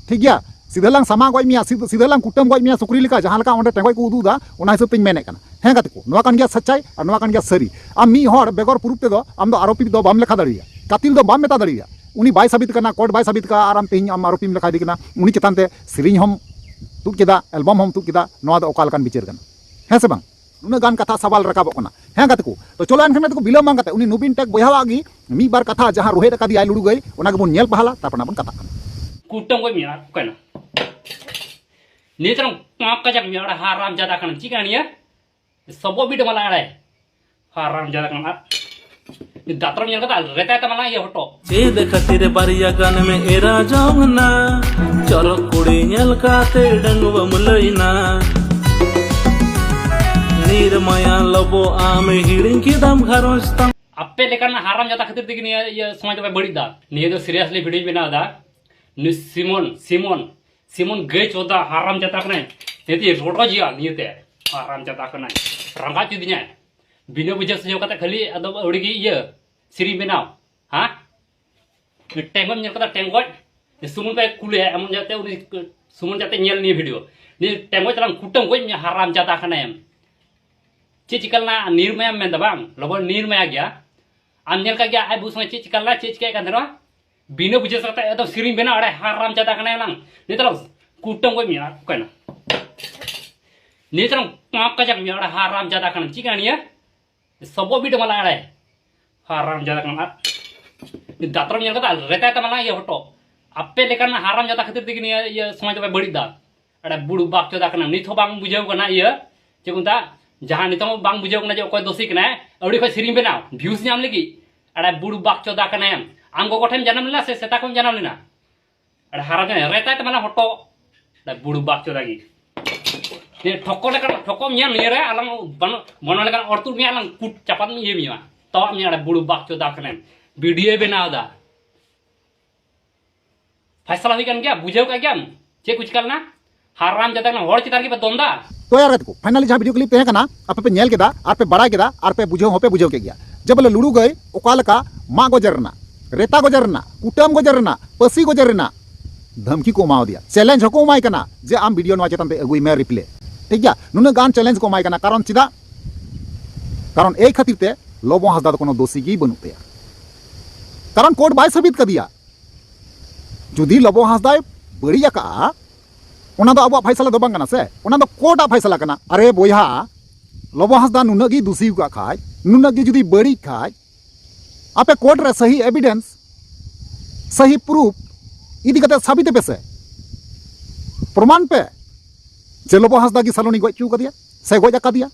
ᱴᱷᱤᱠ ᱜᱮᱭᱟ, ᱥᱤᱫᱷᱟᱹ ᱞᱟᱝ ᱥᱟᱢᱟ ᱜᱚᱡ ᱢᱮᱭᱟ, ᱥᱤᱫᱷᱟᱹ, ᱥᱤᱫᱷᱟᱹ ᱞᱟᱝ ᱠᱩᱴᱟᱹᱢ ᱜᱚᱡ ᱢᱮᱭᱟ ᱥᱩᱠᱨᱤ ᱞᱮᱠᱟ", ᱡᱟᱦᱟᱸ ᱞᱮᱠᱟ ᱚᱸᱰᱮ ᱴᱮᱸᱜᱚᱡ ᱠᱚ ᱩᱫᱩᱜ ᱮᱫᱟ, ᱚᱱᱟ ᱦᱤᱥᱟᱹᱵ ᱛᱮᱧ ᱢᱮᱱᱮᱫ ᱠᱟᱱᱟ᱾ ᱦᱮᱸ ᱜᱟᱛᱮ ᱠᱚ, ᱱᱚᱣᱟ ᱠᱟᱱ ᱜᱮᱭᱟ ᱥᱟᱪᱟᱭ ᱟᱨ ᱱᱚᱣᱟ ᱠᱟᱱ ᱜᱮᱭᱟ ᱥᱟᱹᱨᱤ᱾ ᱟᱢ ᱢᱤᱫ ᱦᱚᱲ ᱵᱮᱜᱚᱨ ᱯᱨᱩᱯᱷ ᱛᱮᱫᱚ ᱟᱢ ᱫᱚ ᱟᱨᱳᱯᱤ ᱫᱚ ᱵᱟᱢ ᱞᱮᱠᱷᱟ ᱫᱟᱲᱮᱭᱟᱭᱟ, ᱠᱟᱹᱛᱤᱞ ᱫᱚ ᱵᱟᱢ ᱢᱮᱛᱟ ᱫᱟᱲᱮᱭᱟᱭᱟ᱾ ᱩᱱᱤ ᱵᱟᱭ ᱥᱟᱵᱤᱛ ᱠᱟᱱᱟ, ᱠᱳᱨᱴ ᱵᱟᱭ ᱥᱟᱵᱤᱛ ᱠᱟᱜᱼᱟ ᱟᱨ ᱟᱢ ᱛᱮᱦᱮᱧ ᱟᱢ ᱟᱨᱳᱯᱤᱢ ᱞᱮᱠᱷᱟ ᱤᱫᱤ ᱠᱟᱱᱟ, ᱩᱱᱤ ᱪᱮᱛᱟᱱ ᱛᱮ ᱥᱮᱨᱮᱧ ᱦᱚᱸᱢ ᱛᱩᱫ ᱠᱮᱫᱟ, ᱮᱞᱵᱟᱢ ᱦᱚᱸᱢ ᱛᱩᱫ ᱠᱮᱫᱟ, ᱱᱚᱣᱟ ᱫᱚ ᱚᱠᱟ ᱞᱮᱠᱟᱱ ᱵᱤᱪᱟᱹᱨ ᱠᱟᱱᱟ? ᱦᱮᱸ ᱥᱮ ᱵᱟᱝ? ᱱᱩᱱᱟᱹᱜ ᱜᱟᱱ ᱠᱟᱛᱷᱟ ᱥᱟᱣᱟᱞ ᱨᱟᱠᱟᱵᱚᱜ ᱠᱟᱱᱟ᱾ ᱦᱮᱸ ᱜᱟᱛᱮ ᱠᱚ, ᱛᱚ ᱪᱚᱞᱚ ᱮᱱᱠᱷᱟᱱ ᱜᱟᱛᱮ ᱠᱚ, ᱵᱤᱞᱚᱢ ᱵᱟᱝ ᱠᱟᱛᱮ ᱩᱱᱤ ᱱᱚᱵᱤᱱ ᱴᱮᱠ ᱵᱚᱭᱦᱟᱣᱟᱜ ᱜᱮ ᱢᱤᱫ ᱵᱟᱨ ᱠᱟᱛᱷᱟ ᱡᱟᱦᱟᱸ ᱨᱩᱦᱮᱫ ᱟᱠᱟᱫᱮᱭᱟᱭ ᱞᱩᱲᱩ ᱜᱟᱹᱭ, ᱚᱱᱟ ᱜᱮᱵᱚᱱ ᱧᱮᱞ ᱯᱟᱦᱞᱟ, ᱛᱟᱨᱯᱚᱨ ᱱᱟᱜ ᱵᱚᱱ ᱠᱟᱛᱷᱟᱜ ᱠᱟᱱᱟ᱾ ᱠᱩᱴᱟᱹᱢ ᱜᱚᱡ ᱢᱮᱭᱟ, ᱚᱠᱟᱭᱱᱟ? ᱱᱤᱛ ᱨᱮᱢ ᱯᱟᱸᱠ ᱠᱟᱡᱟᱠ ᱢᱮᱭᱟ, ᱚᱲᱟ ᱦᱟᱨᱟᱢ ᱡᱟᱫᱟ ᱠᱟᱱᱟ, ᱪᱮᱫ ᱠᱟᱱᱟ ᱱᱤᱭᱟᱹ? ᱥᱚᱵᱚ ᱵᱤᱰ ᱢᱟᱞᱟ ᱟᱲᱟᱭ᱾ ᱦᱟᱨᱟᱢ ᱡᱟᱫᱟ ᱠᱟᱱᱟ᱾ ᱫᱟᱛᱨᱚᱢ ᱧᱮᱞ ᱠᱟᱫᱟ? ᱨᱮᱛᱟᱭ ᱛᱟᱢᱟ ᱱᱟ ᱤᱭᱟᱹ ᱦᱚᱴᱚᱜ᱾ ᱪᱮᱫ ᱠᱷᱟᱹᱛᱤᱨ ᱵᱟᱨᱭᱟ ᱜᱟᱱ ᱢᱮ ᱮᱨᱟ ᱡᱚᱝ ᱱᱟ? ᱪᱚᱨᱚᱠ ᱠᱩᱲᱤ ᱧᱮᱞ ᱠᱟᱛᱮ ᱰᱟᱺᱜᱩᱣᱟᱹᱢ ᱞᱟᱹᱭᱱᱟ᱾ ᱱᱤᱨᱢᱟᱭᱟ ᱞᱚᱵᱚ ᱟᱢ ᱦᱤᱲᱤᱧ ᱠᱮᱫᱟᱢ ᱜᱷᱟᱨᱚᱸᱡᱽ ᱛᱟᱢ᱾ ᱟᱯᱮ ᱞᱮᱠᱟᱱ ᱦᱟᱨᱟᱢ ᱡᱟᱫᱟ ᱠᱷᱟᱹᱛᱤᱨ ᱛᱮᱜᱮ ᱱᱤᱭᱟᱹ ᱤᱭᱟᱹ ᱥᱚᱢᱟᱡᱽ ᱫᱚᱯᱮ ᱵᱟᱹᱲᱤᱡ ᱫᱟ᱾ ᱱᱤᱭᱟᱹ ᱫᱚ seriously video ᱵᱮᱱᱟᱣ ᱫᱟ᱾ ᱱᱩᱭ ᱥᱤᱢᱚᱱ, ᱥᱤᱢᱚᱱ, ᱥᱤᱢᱚᱱ ᱜᱟᱹᱭ ᱪᱳᱫᱟ ᱦᱟᱨᱟᱢ ᱡᱟᱫᱟ ᱠᱟᱱᱟᱭ᱾ ᱱᱤᱭᱟᱹ ᱛᱮ ᱨᱚᱰᱚᱡᱮᱭᱟ, ᱱᱤᱭᱟᱹ ᱛᱮ ᱦᱟᱨᱟᱢ ᱡᱟᱫᱟ ᱠᱟᱱᱟᱭ᱾ ᱨᱟᱸᱜᱟ ᱪᱩᱫᱤᱧᱟᱭ᱾ ᱵᱤᱱᱟᱹ ᱵᱩᱡᱷᱟᱹᱣ ᱥᱩᱡᱷᱟᱹᱣ ᱠᱟᱛᱮ ᱠᱷᱟᱹᱞᱤ ᱟᱫᱚ ᱟᱹᱣᱲᱤ ᱜᱮ ᱤᱭᱟᱹ ᱥᱮᱨᱮᱧ ᱵᱮᱱᱟᱣ᱾ ᱦᱮᱸ? ᱴᱮᱸᱜᱚᱡ ᱧᱮᱞ ᱠᱟᱫᱟ, ᱴᱮᱸᱜᱚᱡ? ᱥᱩᱢᱚᱱ ᱯᱮ ᱠᱩᱞᱮᱭᱟ, ᱮᱢᱚᱱ ᱡᱟᱛᱮ ᱩᱱᱤ ᱥᱩᱢᱚᱱ ᱡᱟᱛᱮ ᱧᱮᱞ ᱱᱤᱭᱟᱹ video᱾ ᱱᱤᱭᱟᱹ ᱴᱮᱸᱜᱚᱡ ᱛᱟᱞᱟᱝ ᱠᱩᱴᱟᱹᱢ ᱜᱚᱡ ᱢᱮᱭᱟ, ᱦᱟᱨᱟᱢ ᱡᱟᱫᱟ ᱠᱟᱱᱟᱭᱮᱢ᱾ ᱪᱮᱫ ᱪᱤᱠᱟᱹ ᱞᱮᱱᱟ? ᱱᱤᱨᱢᱟᱭᱟᱢ ᱢᱮᱱᱫᱟ ᱵᱟᱝ? ᱞᱚᱵᱚ ᱱᱤᱨᱢᱟᱭᱟ ᱜᱮᱭᱟ᱾ ᱟᱢ ᱧᱮᱞ ᱠᱟᱜ ᱜᱮᱭᱟ ᱟᱡ ᱵᱟᱹᱦᱩ ᱥᱚᱸᱜᱮ ᱪᱮᱫ ᱪᱤᱠᱟᱹ ᱞᱮᱱᱟ, ᱪᱮᱫ ᱪᱤᱠᱟᱹᱭᱮᱫ ᱠᱟᱱ ᱛᱟᱦᱮᱱᱟ? ᱵᱤᱱᱟᱹ ᱵᱩᱡᱷᱟᱹᱣ ᱠᱟᱛᱮ ᱮᱠᱫᱚᱢ ᱥᱮᱨᱮᱧ ᱵᱮᱱᱟᱣ, ᱟᱲᱮ ᱦᱟᱨᱟᱢ ᱡᱟᱫᱟ ᱠᱟᱱᱟᱭ ᱞᱟᱝ᱾ ᱱᱤᱛᱚᱜ ᱞᱟᱝ ᱠᱩᱴᱟᱹᱢ ᱜᱚᱡ ᱢᱮᱭᱟ, ᱚᱠᱚᱭᱱᱟ? ᱱᱤᱛᱚᱜ ᱞᱟᱝ ᱯᱟᱸᱠ ᱠᱟᱡᱟᱠ ᱢᱮᱭᱟ, ᱟᱲᱮ ᱦᱟᱨᱟᱢ ᱡᱟᱫᱟ ᱠᱟᱱᱟᱢ᱾ ᱪᱮᱫ ᱠᱟᱱᱟ ᱱᱤᱭᱟᱹ? ᱥᱚᱵᱚᱜ video ᱢᱟᱞᱟ ᱟᱲᱮ᱾ ᱦᱟᱨᱟᱢ ᱡᱟᱫᱟ ᱠᱟᱱᱟ᱾ ᱟᱨ ᱫᱟᱛᱨᱚᱢ ᱧᱮᱞ ᱠᱟᱫᱟ? ᱨᱮᱛᱟᱭ ᱛᱟᱢᱟ ᱞᱟᱝ ᱤᱭᱟᱹ ᱦᱚᱴᱚᱜ᱾ ᱟᱯᱮ ᱞᱮᱠᱟᱱ ᱦᱟᱨᱟᱢ ᱡᱟᱫᱟ ᱠᱷᱟᱹᱛᱤᱨ ᱛᱮᱜᱮ ᱱᱤᱭᱟᱹ ᱤᱭᱟᱹ ᱥᱚᱢᱟᱡᱽ ᱫᱚᱯᱮ ᱵᱟᱹᱲᱤᱡ ᱫᱟ᱾ ᱟᱲᱮ ᱵᱩᱲᱩ ᱵᱟᱠ ᱪᱚᱫᱟ ᱠᱟᱱᱟ᱾ ᱱᱤᱛ ᱦᱚᱸ ᱵᱟᱝ ᱵᱩᱡᱷᱟᱹᱣ ᱠᱟᱱᱟ ᱤᱭᱟᱹ, ᱪᱮᱫ ᱠᱚ ᱢᱮᱛᱟᱜᱼᱟ? ᱡᱟᱦᱟᱸ ᱱᱤᱛᱚᱝ ᱦᱚᱸ ᱵᱟᱝ ᱵᱩᱡᱷᱟᱹᱣ ᱠᱟᱱᱟ ᱡᱮ ᱚᱠᱚᱭ ᱫᱳᱥᱤ ᱠᱟᱱᱟᱭ᱾ ᱟᱹᱣᱲᱤ ᱠᱷᱚᱡ ᱥᱮᱨᱮᱧ ᱵᱮᱱᱟᱣ, views ᱧᱟᱢ ᱞᱟᱹᱜᱤᱫ᱾ ᱟᱲᱮ ᱵᱩᱲᱩ ᱵᱟᱠ ᱪᱚᱫᱟ ᱠᱟᱱᱟᱭ᱾ ᱟᱢ ᱜᱚᱜᱚ ᱴᱷᱮᱱ ᱡᱟᱱᱟᱢ ᱞᱮᱱᱟ ᱥᱮ ᱥᱮᱛᱟ ᱠᱷᱚᱱ ᱡᱟᱱᱟᱢ ᱞᱮᱱᱟ? ᱟᱨ ᱦᱟᱨᱟ ᱡᱟᱭ ᱨᱮᱛᱟᱭ ᱛᱟᱢᱟ ᱦᱚᱴᱚᱜ᱾ ᱫᱟ ᱵᱩᱲᱩ ᱵᱟᱠ ᱪᱚᱫᱟ ᱜᱮ᱾ ᱱᱤᱭᱟᱹ ᱴᱷᱚᱠᱚ ᱞᱮᱠᱟᱱ ᱴᱷᱚᱠᱚᱢ ᱧᱮᱞ ᱱᱤᱭᱟᱹ ᱨᱮ ᱟᱞᱟᱝ ᱵᱟᱱᱚ-, ᱵᱚᱱᱚ ᱞᱮᱠᱟᱱ ᱚᱨ ᱛᱩᱫ ᱢᱮᱭᱟ, ᱟᱞᱟᱝ ᱠᱩᱴ ᱪᱟᱯᱟᱫ ᱤᱭᱟᱹ ᱢᱮᱭᱟ᱾ ᱛᱚᱣᱟᱜ ᱢᱮᱭᱟ, ᱟᱲᱮ ᱵᱩᱲᱩ ᱵᱟᱠ ᱪᱚᱫᱟ ᱠᱟᱱᱟᱢ᱾ video ᱵᱮᱱᱟᱣ ᱫᱟ᱾ ᱯᱷᱟᱭᱥᱟᱞᱟ ᱦᱩᱭ ᱠᱟᱱ ᱜᱮᱭᱟ, ᱵᱩᱡᱷᱟᱹᱣ ᱠᱟᱜ ᱜᱮᱭᱟᱢ ᱪᱮᱫ ᱠᱚ ᱪᱤᱠᱟ ᱞᱮᱱᱟ? ᱦᱟᱨᱟᱢ ᱡᱟᱫᱟ ᱠᱟᱱᱟ, ᱦᱚᱲ ᱪᱮᱛᱟᱱ ᱨᱮᱜᱮ ᱯᱮ ᱫᱚᱱ ᱫᱟ᱾ ᱛᱚ ᱭᱟᱨ ᱜᱟᱛᱮ ᱠᱚ, finally ᱡᱟᱦᱟᱸ video clip ᱛᱟᱦᱮᱸ ᱠᱟᱱᱟ, ᱟᱯᱮ ᱯᱮ ᱧᱮᱞ ᱠᱮᱫᱟ, ᱟᱨ ᱯᱮ ᱵᱟᱲᱟᱭ ᱠᱮᱫᱟ, ᱟᱨ ᱯᱮ ᱵᱩᱡᱷᱟᱹᱣ ᱦᱚᱸᱯᱮ ᱵᱩᱡᱷᱟᱹᱣ ᱠᱮᱫ ᱜᱮᱭᱟ, ᱡᱮ ᱵᱚᱞᱮ ᱞᱩᱲᱩ ᱜᱟᱹᱭ ᱚᱠᱟ ᱞᱮᱠᱟ ᱢᱟᱜ ᱜᱚᱡᱮ ᱨᱮᱱᱟᱜ, ᱨᱮᱛᱟ ᱜᱚᱡᱮ ᱨᱮᱱᱟᱜ, ᱠᱩᱴᱟᱹᱢ ᱜᱚᱡᱮ ᱨᱮᱱᱟᱜ, ᱯᱟᱹᱥᱤ ᱜᱚᱡᱮ ᱨᱮᱱᱟᱜ ᱫᱷᱟᱢᱠᱤ ᱠᱚ ᱮᱢᱟᱣ ᱫᱮᱭᱟ, challenge ᱦᱚᱸᱠᱚ ᱮᱢᱟᱭ ᱠᱟᱱᱟ ᱡᱮ ᱟᱢ video ᱱᱚᱣᱟ ᱪᱮᱛᱟᱱ ᱛᱮ ᱟᱹᱜᱩᱭ ᱢᱮ replay᱾ ᱴᱷᱤᱠ ᱜᱮᱭᱟ, ᱱᱩᱱᱟᱹᱜ ᱜᱟᱱ challenge ᱠᱚ ᱮᱢᱟᱭ ᱠᱟᱱᱟ, ᱠᱟᱨᱚᱱ ᱪᱮᱫᱟᱜ? ᱠᱟᱨᱚᱱ ᱮᱭ ᱠᱷᱟᱹᱛᱤᱨ ᱛᱮ ᱞᱚᱵᱚ ᱦᱟᱸᱥᱫᱟ ᱫᱚ ᱠᱳᱱᱳ ᱫᱳᱥᱤ ᱜᱮ ᱵᱟᱹᱱᱩᱜ ᱛᱟᱭᱟ, ᱠᱟᱨᱚᱱ court ᱵᱟᱭ ᱥᱟᱹᱵᱤᱛ ᱠᱟᱫᱮᱭᱟ᱾ ᱡᱩᱫᱤ ᱞᱚᱵᱚ ᱦᱟᱸᱥᱫᱟᱭ ᱵᱟᱹᱲᱤᱡ ᱟᱠᱟᱜᱼᱟ, ᱚᱱᱟ ᱫᱚ ᱟᱵᱚᱣᱟᱜ ᱯᱷᱟᱭᱥᱟᱞᱟ ᱫᱚ ᱵᱟᱝ ᱠᱟᱱᱟ ᱥᱮ, ᱚᱱᱟ ᱫᱚ court ᱟᱜ ᱯᱷᱟᱭᱥᱟᱞᱟ ᱠᱟᱱᱟ᱾ ᱟᱨᱮ ᱵᱚᱭᱦᱟ, ᱞᱚᱵᱚ ᱦᱟᱸᱥᱫᱟ ᱱᱩᱱᱟᱹᱜ ᱜᱮ ᱫᱩᱥᱤ ᱟᱠᱟᱫ ᱠᱷᱟᱡ, ᱱᱩᱱᱟᱹᱜ ᱜᱮ ᱡᱩᱫᱤ ᱵᱟᱹᱲᱤᱡ ᱠᱷᱟᱡ, ᱟᱯᱮ court ᱨᱮ ᱥᱟᱹᱦᱤ evidence, ᱥᱟᱹᱦᱤ proof ᱤᱫᱤ ᱠᱟᱛᱮ ᱥᱟᱵᱤᱛ ᱯᱮ ᱥᱮ, ᱯᱨᱚᱢᱟᱱ ᱯᱮ ᱡᱮ ᱞᱚᱵᱚ ᱦᱟᱸᱥᱫᱟ ᱜᱮ ᱥᱟᱞᱚᱱᱤ ᱜᱚᱡ ᱦᱚᱪᱚ ᱠᱟᱫᱮᱭᱟ ᱥᱮ ᱜᱚᱡ ᱟᱠᱟᱫᱮᱭᱟ,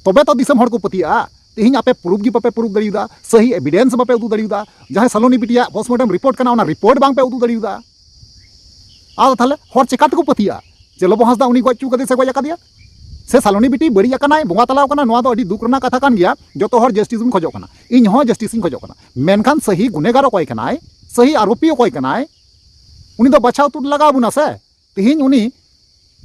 ᱛᱚᱵᱮ ᱛᱚ ᱫᱤᱥᱚᱢ ᱦᱚᱲ ᱠᱚ ᱯᱟᱹᱛᱭᱟᱹᱜᱼᱟ᱾ ᱛᱮᱦᱮᱧ ᱟᱯᱮ proof ᱜᱮ ᱵᱟᱯᱮ proof ᱫᱟᱲᱮᱭᱟᱫᱟ, ᱥᱟᱹᱦᱤ evidence ᱵᱟᱯᱮ ᱩᱫᱩᱜ ᱫᱟᱲᱮᱭᱟᱫᱟ, ᱡᱟᱦᱟᱸᱭ ᱥᱟᱞᱚᱱᱤ ᱵᱤᱴᱤᱭᱟᱜ postmortem report ᱠᱟᱱᱟ, ᱚᱱᱟ report ᱵᱟᱝ ᱯᱮ ᱩᱫᱩᱜ ᱫᱟᱲᱮᱭᱟᱫᱟ᱾ ᱟᱫᱚ ᱛᱟᱦᱞᱮ ᱦᱚᱲ ᱪᱮᱠᱟ ᱛᱮᱠᱚ ᱯᱟᱹᱛᱭᱟᱹᱜᱼᱟ ᱡᱮ ᱞᱚᱵᱚ ᱦᱟᱸᱥᱫᱟ ᱩᱱᱤ ᱜᱚᱡ ᱦᱚᱪᱚ ᱠᱟᱫᱮᱭᱟ ᱥᱮ ᱜᱚᱡ ᱟᱠᱟᱫᱮᱭᱟ? ᱥᱮ ᱥᱟᱞᱚᱱᱤ ᱵᱤᱴᱤ ᱵᱟᱹᱲᱤᱡ ᱟᱠᱟᱱᱟᱭ, ᱵᱚᱸᱜᱟ ᱛᱟᱞᱟᱣ ᱠᱟᱱᱟ, ᱱᱚᱣᱟ ᱫᱚ ᱟᱹᱰᱤ ᱫᱩᱠ ᱨᱮᱱᱟᱜ ᱠᱟᱛᱷᱟ ᱠᱟᱱ ᱜᱮᱭᱟ᱾ ᱡᱚᱛᱚ ᱦᱚᱲ ᱡᱟᱥᱴᱤᱥ ᱵᱚᱱ ᱠᱷᱚᱡᱚᱜ ᱠᱟᱱᱟ, ᱤᱧ ᱦᱚᱸ ᱡᱟᱥᱴᱤᱥ ᱤᱧ ᱠᱷᱚᱡᱚᱜ ᱠᱟᱱᱟ᱾ ᱢᱮᱱᱠᱷᱟᱱ ᱥᱟᱹᱦᱤ ᱜᱩᱱᱮᱜᱟᱨ ᱚᱠᱚᱭ ᱠᱟᱱᱟᱭ, ᱥᱟᱹᱦᱤ ᱟᱨᱳᱯᱤ ᱚᱠᱚᱭ ᱠᱟᱱᱟᱭ, ᱩᱱᱤ ᱫᱚ ᱵᱟᱪᱷᱟᱣ ᱛᱩᱫ ᱞᱟᱜᱟᱣ ᱵᱚᱱᱟ ᱥᱮ᱾ ᱛᱮᱦᱮᱧ ᱩᱱᱤ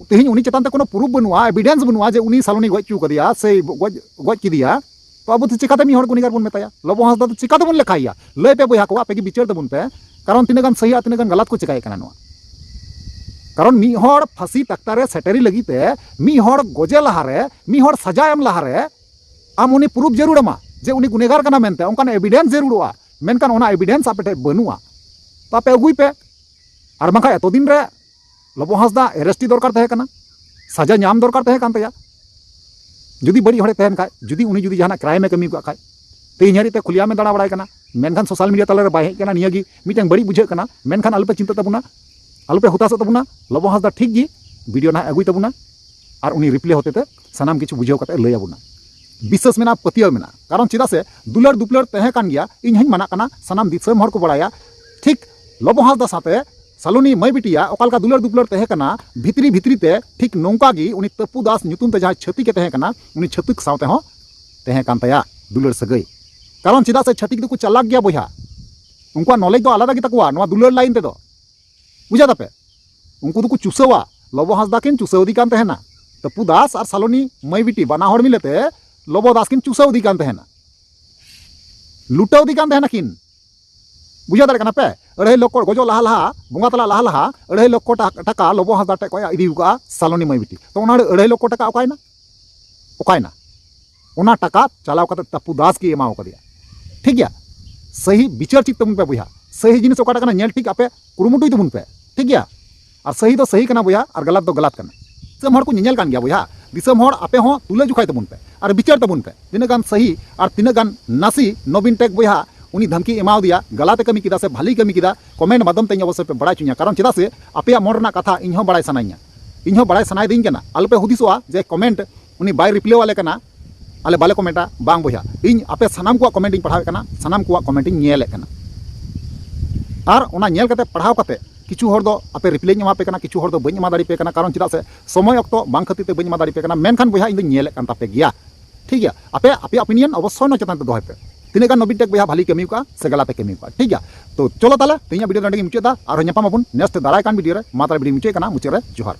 ᱛᱮᱦᱮᱧ ᱩᱱᱤ ᱪᱮᱛᱟᱱ ᱛᱮ ᱠᱳᱱᱳ ᱯᱨᱩᱯᱷ ᱵᱟᱹᱱᱩᱜᱼᱟ, ᱮᱵᱷᱤᱰᱮᱱᱥ ᱵᱟᱹᱱᱩᱜᱼᱟ ᱡᱮ ᱩᱱᱤ ᱥᱟᱞᱚᱱᱤ ᱜᱚᱡ ᱦᱚᱪᱚ ᱠᱟᱫᱮᱭᱟ ᱥᱮ ᱜᱚᱡ ᱜᱚᱡ ᱠᱮᱫᱮᱭᱟ᱾ ᱛᱚ ᱟᱵᱚ ᱫᱚ ᱪᱤᱠᱟᱛᱮ ᱢᱤᱫ ᱦᱚᱲ ᱜᱩᱱᱮᱜᱟᱨ ᱵᱚᱱ ᱢᱮᱛᱟᱭᱟ? ᱞᱚᱵᱚ ᱦᱟᱸᱥᱫᱟ ᱫᱚ ᱪᱤᱠᱟᱛᱮᱵᱚᱱ ᱞᱮᱠᱷᱟᱭᱮᱭᱟ? ᱞᱟᱹᱭ ᱯᱮ ᱵᱚᱭᱦᱟ ᱠᱚ, ᱟᱯᱮ ᱜᱮ ᱵᱤᱪᱟᱹᱨ ᱛᱟᱵᱚᱱ ᱯᱮ᱾ ᱠᱟᱨᱚᱱ ᱛᱤᱱᱟᱹᱜ ᱜᱟᱱ ᱥᱟᱹᱦᱤ ᱟᱨ ᱛᱤᱱᱟᱹᱜ ᱜᱟᱱ ᱜᱟᱞᱟᱛ ᱠᱚ ᱪᱤᱠᱟᱭᱮᱫ ᱠᱟᱱᱟ ᱱᱚᱣᱟ᱾ ᱠᱟᱨᱚᱱ ᱢᱤᱫ ᱦᱚᱲ ᱯᱷᱟᱹᱥᱤ ᱛᱟᱠᱛᱟ ᱨᱮ ᱥᱮᱴᱮᱨᱤ ᱞᱟᱹᱜᱤᱫ ᱛᱮ, ᱢᱤᱫ ᱦᱚᱲ ᱜᱚᱡᱮ ᱞᱟᱦᱟᱨᱮ, ᱢᱤᱫ ᱦᱚᱲ ᱥᱟᱡᱟ ᱮᱢ ᱞᱟᱦᱟᱨᱮ ᱟᱢ ᱩᱱᱤ ᱯᱨᱩᱯᱷ ᱡᱟᱹᱨᱩᱲ ᱟᱢᱟ ᱡᱮ ᱩᱱᱤ ᱜᱩᱱᱮᱜᱟᱨ ᱠᱟᱱᱟ ᱢᱮᱱᱛᱮ, ᱚᱱᱠᱟᱱ ᱮᱵᱷᱤᱰᱮᱱᱥ ᱡᱟᱹᱨᱩᱲᱚᱜᱼᱟ᱾ ᱢᱮᱱᱠᱷᱟᱱ ᱚᱱᱟ ᱮᱵᱷᱤᱰᱮᱱᱥ ᱟᱯᱮ ᱴᱷᱮᱱ ᱵᱟᱹᱱᱩᱜᱼᱟ᱾ ᱛᱚ ᱟᱯᱮ ᱟᱹᱜᱩᱭ ᱯᱮ, ᱟᱨ ᱵᱟᱝᱠᱷᱟᱱ ᱮᱛᱚᱫᱤᱱ ᱨᱮ ᱞᱚᱵᱚ ᱦᱟᱸᱥᱫᱟ ᱮᱨᱮᱥᱴᱤ ᱫᱚᱨᱠᱟᱨ ᱛᱟᱦᱮᱸ ᱠᱟᱱᱟ, ᱥᱟᱡᱟ ᱧᱟᱢ ᱫᱚᱨᱠᱟᱨ ᱛᱟᱦᱮᱸ ᱠᱟᱱ ᱛᱟᱭᱟ᱾ ᱡᱩᱫᱤ ᱵᱟᱹᱲᱤᱡ ᱦᱚᱲᱮ ᱛᱟᱦᱮᱱ ᱠᱷᱟᱡ, ᱡᱩᱫᱤ ᱩᱱᱤ ᱡᱩᱫᱤ ᱡᱟᱦᱟᱱᱟᱜ ᱠᱨᱟᱭᱤᱢ ᱮ ᱠᱟᱹᱢᱤ ᱟᱠᱟᱫ ᱠᱷᱟᱡ, ᱛᱮᱦᱮᱧ ᱦᱟᱹᱨᱤᱡ ᱛᱮ ᱠᱷᱩᱞᱤᱭᱟᱢ ᱮ ᱫᱟᱬᱟ ᱵᱟᱲᱟᱭ ᱠᱟᱱᱟ, ᱢᱮᱱᱠᱷᱟᱱ ᱥᱳᱥᱟᱞ ᱢᱤᱰᱤᱭᱟ ᱛᱟᱞᱟᱨᱮ ᱵᱟᱭ ᱦᱮᱡ ᱠᱟᱱᱟ, ᱱᱤᱭᱟᱹ ᱜᱮ ᱢᱤᱫᱴᱟᱝ ᱵᱟᱹᱲᱤᱡ ᱵᱩᱡᱷᱟᱹᱜ ᱠᱟᱱᱟ᱾ ᱢᱮᱱᱠᱷᱟᱱ ᱟᱞᱚᱯᱮ ᱪᱤᱱᱛᱟᱹᱜ ᱛᱟᱵᱚᱱᱟ, ᱟᱞᱚᱯᱮ ᱦᱩᱛᱟᱥᱚᱜ ᱛᱟᱵᱚᱱᱟ, ᱞᱚᱵᱚ ᱦᱟᱸᱥᱫᱟ ᱴᱷᱤᱠ ᱜᱮ ᱵᱷᱤᱰᱤᱭᱳ ᱱᱟᱦᱟᱜ ᱟᱹᱜᱩᱭ ᱛᱟᱵᱚᱱᱟ, ᱟᱨ ᱩᱱᱤ ᱨᱤᱯᱞᱮ ᱦᱚᱛᱮᱛᱮ ᱥᱟᱱᱟᱢ ᱠᱤᱪᱷᱩ ᱵᱩᱡᱷᱟᱹᱣ ᱠᱟᱛᱮ ᱞᱟᱹᱭ ᱟᱵᱚᱱᱟ᱾ ᱵᱤᱥᱥᱟᱹᱥ ᱢᱮᱱᱟᱜᱼᱟ, ᱯᱟᱹᱛᱭᱟᱹᱣ ᱢᱮᱱᱟᱜᱼᱟ᱾ ᱠᱟᱨᱚᱱ ᱪᱮᱫᱟᱜ ᱥᱮ ᱫᱩᱞᱟᱹᱲ ᱫᱩᱯᱞᱟᱹᱲ ᱛᱟᱦᱮᱸ ᱠᱟᱱ ᱜᱮᱭᱟ, ᱤᱧ ᱦᱚᱸᱧ ᱢᱟᱱᱟᱜ ᱠᱟᱱᱟ, ᱥᱟᱱᱟᱢ ᱫᱤᱥᱚᱢ ᱦᱚᱲ ᱠᱚ ᱵᱟᱲᱟᱭᱟ᱾ ᱴᱷᱤᱠ ᱞᱚᱵᱚ ᱦᱟᱸᱥᱫᱟ ᱥᱟᱶᱛᱮ ᱥᱟᱞᱚᱱᱤ ᱢᱟᱹᱭ ᱵᱤᱴᱤᱭᱟᱜ ᱚᱠᱟ ᱞᱮᱠᱟ ᱫᱩᱞᱟᱹᱲ ᱫᱩᱯᱞᱟᱹᱲ ᱛᱟᱦᱮᱸ ᱠᱟᱱᱟ, ᱵᱷᱤᱛᱨᱤ ᱵᱷᱤᱛᱨᱤ ᱛᱮ ᱴᱷᱤᱠ ᱱᱚᱝᱠᱟ ᱜᱮ ᱩᱱᱤ ᱛᱟᱹᱯᱩ ᱫᱟᱥ ᱧᱩᱛᱩᱢ ᱛᱮ ᱡᱟᱦᱟᱸᱭ ᱪᱷᱟᱹᱛᱤᱠ ᱮ ᱛᱟᱦᱮᱸ ᱠᱟᱱᱟ, ᱩᱱᱤ ᱪᱷᱟᱹᱛᱤᱠ ᱥᱟᱶ ᱛᱮᱦᱚᱸ ᱛᱟᱦᱮᱸ ᱠᱟᱱ ᱛᱟᱭᱟ ᱫᱩᱞᱟᱹᱲ ᱥᱟᱹᱜᱟᱹᱭ᱾ ᱠᱟᱨᱚᱱ ᱪᱮᱫᱟᱜ ᱥᱮ ᱪᱷᱟᱹᱛᱤᱠ ᱫᱚᱠᱚ ᱪᱟᱞᱟᱠ ᱜᱮᱭᱟ ᱵᱚᱭᱦᱟ, ᱩᱱᱠᱩᱣᱟᱜ ᱱᱚᱞᱮᱡᱽ ᱫᱚ ᱟᱞᱟᱫᱟ ᱜᱮᱛᱟ ᱠᱚᱣᱟ ᱱᱚᱣᱟ ᱫᱩᱞᱟᱹᱲ ᱞᱟᱭᱤᱱ ᱛᱮᱫᱚ᱾ ᱵᱩᱡᱷᱟᱹᱣ ᱫᱟᱯᱮ? ᱩᱱᱠᱩ ᱫᱚᱠᱚ ᱪᱩᱥᱟᱹᱣᱟ᱾ ᱞᱚᱵᱚ ᱦᱟᱸᱥᱫᱟ ᱠᱤᱱ ᱪᱩᱥᱟᱹᱣ ᱤᱫᱤ ᱠᱟᱱ ᱛᱟᱦᱮᱱᱟ, ᱛᱟᱹᱯᱩ ᱫᱟᱥ ᱟᱨ ᱥᱟᱞᱚᱱᱤ ᱢᱟᱹᱭ ᱵᱤᱴᱤ ᱵᱟᱱᱟ ᱦᱚᱲ ᱢᱤᱞᱮ ᱛᱮ ᱞᱚᱵᱚ ᱫᱟᱥ ᱠᱤᱱ ᱪᱩᱥᱟᱹᱣ ᱤᱫᱤ ᱠᱟᱱ ᱛᱟᱦᱮᱱᱟ, ᱞᱩᱴᱟᱹᱣ ᱤᱫᱤ ᱠᱟᱱ ᱛᱟᱦᱮᱱᱟ ᱠᱤᱱ᱾ ᱵᱩᱡᱷᱟᱹᱣ ᱫᱟᱲᱮᱭᱟᱜ ᱠᱟᱱᱟ ᱯᱮ? ᱟᱹᱲᱟᱹᱭ ᱞᱚᱠᱠᱷᱚ ᱜᱚᱡᱚᱜ ᱞᱟᱦᱟ ᱞᱟᱦᱟ, ᱵᱚᱸᱜᱟ ᱛᱟᱞᱟ ᱞᱟᱦᱟ ᱞᱟᱦᱟ ᱟᱹᱲᱟᱹᱭ ᱞᱚᱠᱠᱷᱚ ᱴᱟ- ᱴᱟᱠᱟ ᱞᱚᱵᱚ ᱦᱟᱸᱥᱫᱟ ᱴᱷᱮᱡ ᱠᱷᱚᱡ ᱤᱫᱤ ᱟᱠᱟᱫᱼᱟ ᱥᱟᱞᱚᱱᱤ ᱢᱟᱹᱭ ᱵᱤᱴᱤ᱾ ᱛᱚ ᱚᱱᱟ ᱟᱹᱲᱟᱹᱭ ᱞᱚᱠᱠᱷᱚ ᱴᱟᱠᱟ ᱚᱠᱟᱭᱮᱱᱟ? ᱚᱠᱟᱭᱮᱱᱟ? ᱚᱱᱟ ᱴᱟᱠᱟ ᱪᱟᱞᱟᱣ ᱠᱟᱛᱮ ᱛᱟᱹᱯᱩ ᱫᱟᱥ ᱜᱮ ᱮᱢᱟᱣ ᱠᱟᱫᱮᱭᱟ᱾ ᱴᱷᱤᱠ ᱜᱮᱭᱟ? ᱥᱟᱹᱦᱤ ᱵᱤᱪᱟᱹᱨ ᱪᱮᱫ ᱛᱟᱵᱚᱱ ᱯᱮ ᱵᱚᱭᱦᱟ, ᱥᱟᱹᱦᱤ ᱡᱤᱱᱤᱥ ᱚᱠᱟᱴᱟᱜ ᱠᱟᱱᱟ ᱧᱮᱞ ᱴᱷᱤᱠ ᱟᱯᱮ ᱠᱩᱨᱩᱢᱩᱴᱩᱭ ᱛᱟᱵᱚᱱ ᱯᱮ᱾ ᱴᱷᱤᱠ ᱜᱮᱭᱟ? ᱟᱨ ᱥᱟᱹᱦᱤ ᱫᱚ ᱥᱟᱹᱦᱤ ᱠᱟᱱᱟ ᱵᱚᱭᱦᱟ, ᱟᱨ ᱜᱟᱞᱟᱛ ᱫᱚ ᱜᱟᱞᱟᱛ ᱠᱟᱱᱟ᱾ ᱫᱤᱥᱚᱢ ᱦᱚᱲ ᱠᱚ ᱧᱮᱧᱮᱞ ᱠᱟᱱ ᱜᱮᱭᱟ ᱵᱚᱭᱦᱟ, ᱫᱤᱥᱚᱢ ᱦᱚᱲ ᱟᱯᱮ ᱦᱚᱸ ᱛᱩᱞᱟᱹ ᱡᱚᱠᱷᱟᱭ ᱛᱟᱵᱚᱱ ᱯᱮ ᱟᱨ ᱵᱤᱪᱟᱹᱨ ᱛᱟᱵᱚᱱ ᱯᱮ᱾ ᱛᱤᱱᱟᱹᱜ ᱜᱟᱱ ᱥᱟᱹᱦᱤ ᱟᱨ ᱛᱤᱱᱟᱹᱜ ᱜᱟᱱ ᱱᱟᱥᱤ ᱱᱚᱵᱤᱱ ᱴᱮᱠ ᱵᱚᱭᱦᱟ ᱩᱱᱤ ᱫᱷᱟᱢᱠᱤ ᱮᱢᱟᱣ ᱫᱮᱭᱟ, ᱜᱟᱞᱟᱛ ᱮ ᱠᱟᱹᱢᱤ ᱠᱮᱫᱟ ᱥᱮ ᱵᱷᱟᱹᱞᱤ ᱠᱟᱹᱢᱤ ᱠᱮᱫᱟ, ᱠᱚᱢᱮᱱᱴ ᱢᱟᱫᱽᱫᱷᱚᱢ ᱛᱮ ᱤᱧ ᱚᱵᱚᱥᱥᱳᱭ ᱯᱮ ᱵᱟᱲᱟᱭ ᱦᱚᱪᱚᱧᱟ᱾ ᱠᱟᱨᱚᱱ ᱪᱮᱫᱟᱜ ᱥᱮ ᱟᱯᱮᱭᱟᱜ ᱢᱚᱱ ᱨᱮᱱᱟᱜ ᱠᱟᱛᱷᱟ ᱤᱧ ᱦᱚᱸ ᱵᱟᱲᱟᱭ ᱥᱟᱱᱟᱧᱟ, ᱤᱧ ᱦᱚᱸ ᱵᱟᱲᱟᱭ ᱥᱟᱱᱟᱭᱮᱫᱤᱧ ᱠᱟᱱᱟ᱾ ᱟᱞᱚᱯᱮ ᱦᱩᱫᱤᱥᱚᱜᱼᱟ ᱡᱮ ᱠᱚᱢᱮᱱᱴ ᱩᱱᱤ ᱵᱟᱭ ᱨᱤᱯᱞᱟᱭ ᱟᱞᱮ ᱠᱟᱱᱟ, ᱟᱞᱮ ᱵᱟᱞᱮ ᱠᱚᱢᱮᱱᱴᱟ, ᱵᱟᱝ ᱵᱚᱭᱦᱟ, ᱤᱧ ᱟᱯᱮ ᱥᱟᱱᱟᱢ ᱠᱚᱣᱟᱜ ᱠᱚᱢᱮᱱᱴ ᱤᱧ ᱯᱟᱲᱦᱟᱣᱮᱫ ᱠᱟᱱᱟ, ᱥᱟᱱᱟᱢ ᱠᱚᱣᱟᱜ ᱠᱚᱢᱮᱱᱴ ᱤᱧ ᱧᱮᱞᱮᱫ ᱠᱟᱱᱟ᱾ ᱟᱨ ᱚᱱᱟ ᱧᱮᱞ ᱠᱟᱛᱮ, ᱯᱟᱲᱦᱟᱣ ᱠᱟᱛᱮ, ᱠᱤᱪᱷᱩ ᱦᱚᱲ ᱫᱚ ᱟᱯᱮ ᱨᱤᱯᱞᱟᱭᱤᱧ ᱮᱢᱟ ᱯᱮ ᱠᱟᱱᱟ, ᱠᱤᱪᱷᱩ ᱦᱚᱲ ᱫᱚ ᱵᱟᱹᱧ ᱮᱢᱟ ᱫᱟᱲᱮ ᱯᱮ ᱠᱟᱱᱟ, ᱠᱟᱨᱚᱱ ᱪᱮᱫᱟᱜ ᱥᱮ ᱥᱚᱢᱚᱭ ᱚᱠᱛᱚ ᱵᱟᱝ ᱠᱷᱟᱹᱛᱤᱨ ᱛᱮ ᱵᱟᱹᱧ ᱮᱢᱟ ᱫᱟᱲᱮ ᱯᱮ ᱠᱟᱱᱟ᱾ ᱢᱮᱱᱠᱷᱟᱱ ᱵᱚᱭᱦᱟ, ᱤᱧ ᱫᱚᱧ ᱧᱮᱞᱮᱫ ᱠᱟᱱ ᱛᱟᱯᱮ ᱜᱮᱭᱟ, ᱴᱷᱤᱠ ᱜᱮᱭᱟ? ᱟᱯᱮ ᱟᱯᱮᱭᱟᱜ ᱚᱯᱤᱱᱤᱭᱚᱱ ᱚᱵᱚᱥᱥᱳᱭ ᱱᱚᱣᱟ ᱪᱮᱛᱟᱱ ᱛᱮ ᱫᱚᱦᱚᱭ ᱯᱮ᱾ ᱛᱤᱱᱟᱹᱜ ᱜᱟᱱ ᱱᱚᱵᱤᱱ ᱴᱮᱠ ᱵᱚᱭᱦᱟ ᱵᱷᱟᱞᱤ ᱠᱟᱹᱢᱤ ᱠᱟᱜᱼᱟ ᱥᱮ ᱜᱟᱞᱟᱛᱮ ᱠᱟᱹᱢᱤ ᱠᱟᱜᱼᱟ, ᱴᱷᱤᱠ ᱜᱮᱭᱟ? ᱛᱚ ᱪᱚᱞᱚ ᱛᱟᱦᱞᱮ ᱛᱮᱦᱮᱧᱟᱜ ᱵᱷᱤᱰᱤᱭᱳ ᱫᱚ ᱱᱚᱸᱰᱮ ᱜᱮ ᱢᱩᱪᱟᱹᱫ ᱫᱟ᱾ ᱟᱨᱦᱚᱸ ᱧᱟᱯᱟᱢ ᱟᱵᱚᱱ ᱱᱮᱠᱥᱴ ᱫᱟᱨᱟᱭ ᱠᱟᱱ ᱵᱷᱤᱰᱤᱭᱳ ᱨᱮ᱾ ᱢᱟ ᱛᱟᱦᱞᱮ ᱵᱷᱤᱰᱤᱭᱳ ᱢᱩᱪᱟᱹᱫ ᱠᱟᱱᱟ, ᱢᱩᱪᱟᱹᱫ ᱨᱮ ᱡᱚᱦᱟᱨ᱾